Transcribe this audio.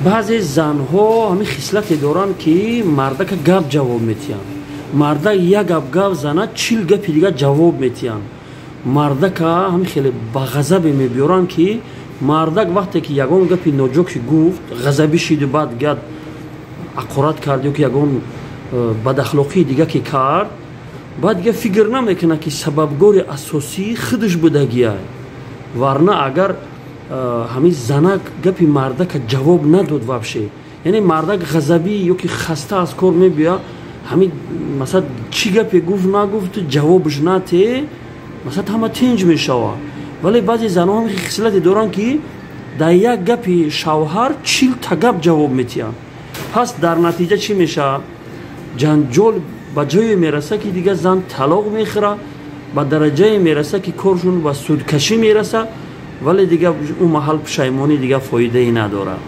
Баъзе занҳо ҳамин хислате доранд, ки мардака гап ҷавоб метиҳанд. Мардак як гап гап занад, 40 гапи дигар ҷавоб метиҳанд. Мардака ҳамин хеле ба ғазабе мебиёранд, ки мардак вақте ки ягон гапи ноҷо ки гуфт, ғазабӣ шиду баъд гап ҳақорат кард ё ки ягон бадахлоқии дига ки кард, баъд дига фикр намекунад, ки сабабгори асосӣ худаш будагиай. Варна агар ҳамин занак гапи мардака ҷавоб надод вообще, яъне мардак ғазабӣ ё ки хаста аз кор мебиёяд, ҳамин масалан чӣ гапе гуфт, нагуфт, ҷавобаш нате, масалан ҳама тинҷ мешавад. Вале баъзе занҳо ҳам хислате доранд, ки дар як гапи шавҳар 40-та гап ҷавоб метиҳанд. Пас дар натиҷа чӣ мешавад? Ҷанҷол ба ҷое мераса, ки дигар зан талоқ мехӯрад, ба дараҷае мераса, ки коршон ба судкашӣ мераса, вале дигар ӯ маҳал пушаймонӣ дигар фоидае надорад.